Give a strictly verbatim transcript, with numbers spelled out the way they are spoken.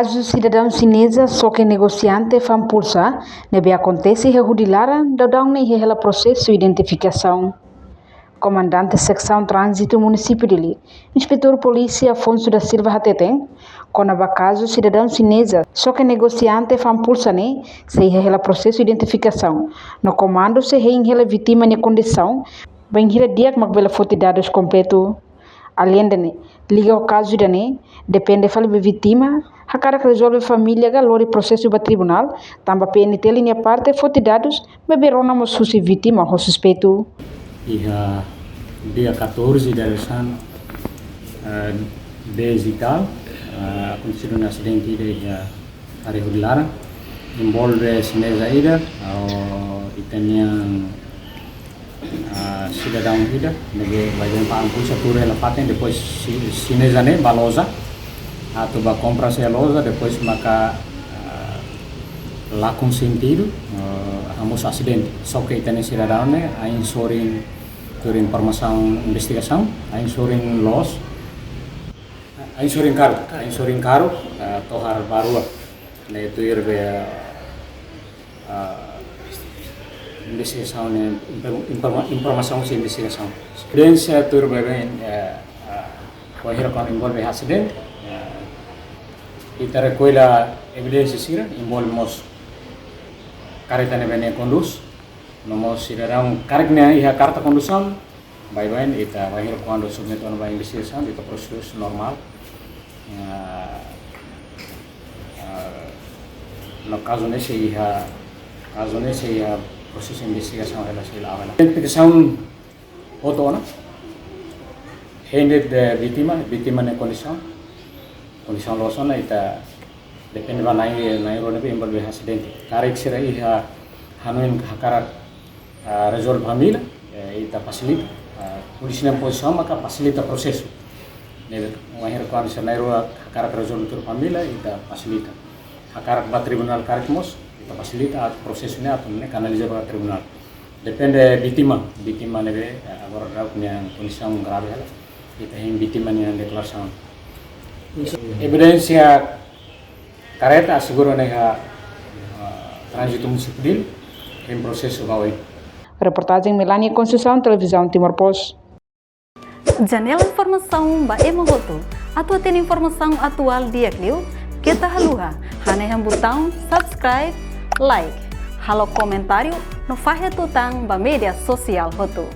Kazu sidadaun xineza xoke negosiante fa'an pulsa ne'ebé akontese iha Hudi Laran daudaun ne'e iha hela prosesu identifikasaun. Komandante Seksaun Tránzitu Munisípiu Dili, Inspetór Polísia Afonso da Silva hateten, kona-ba kazu sidadaun xineza xoke negosiante fa'an pulsa ne'e sei iha hela prosesu identifikasaun, no komandu sei hein hela vítima nia kondisaun bainhira di'ak mak bele foti dadus kompletu. Aleinde ne'e, liga ho kazu ida-ne'e, depende fali ba vítima, hakarak rezolve família ka lori prosesu ba tribunál, tanba P N T L nia parte foti dadus, maibé rona mós husi vítima ho suspeitu. Iha dia catorze de Resan, eh, dez e tal, eh, akontesidu ona asidente ida iha área Hudi Laran, envolve xineza ida, ho ita-nia, ah, sidadaun ida, ne'ebé baibain fa'an pulsa tuur hela fatin, depois xi-, xineza ne'e bá loja, atu bá kompras iha loja, depois maka, ah, lakon sentidu, ah, hamosu asidente. Só ke ita-nia sidadaun ne'e, ain sorin tuir informasaun investigasaun, ain sorin loos, ain sorin karuk, ain sorin karuk, ah, tohar ba rua. Ne'e tuir be, ah, investigasaun ne'e, informa-, informasaun husi investigasaun. Evidénsia tuir be, eh, ah, wainhira kuandu envolve asidente, eh, ita rekolla evidénsia sira, envolve mós karreta ne'ebé nia kondús, no mós sidadaun karik nia iha karta kondusaun, baibain ita wainhira kuandu submete ona ba investigasaun, ita prosesu normál. Ah, ah, no kazu ne'e sei iha, kazu ne'e sei iha prosesu investigasaun hela sei la'o hela. Identifikasaun hotu ona, hein de'it vítima, vítima nia kondisaun, kondisaun loos ona, ita depende ba na'in, na'in rua ne'ebé envolve asidente. Karik sira iha hanoin hakarak, ah, rezolve família, eh, ita fasilita. Ah, polísia nia pozisaun maka fasilita prosesu. Ne'e, wainhira kuandu sira na'in rua hakarak rezolve tuir família, ita fasilita. Hakarak ba tribunál karik mós, ita fasilita atu prosesu ne'e atu ne'e kanaliza ba tribunál. Depende vítima, vítima ne'ebé, eh, agora daudaun nia kondisaun grave hela. Ita hein vítima nia deklarasaun. Evidénsia karreta asegura ona iha, ah, Tránzitu Munisípiu Dili, hein prosesu ba oin. Reportajen Melania Conceição, Televizaun Timor Post. Janela informasaun ba ema hotu. Atu hatene informasaun atuál di'ak liu, keta haluha hanehan butaun subscribe, like, halo komentáriu, no fahe tutan ba média sosiál hotu.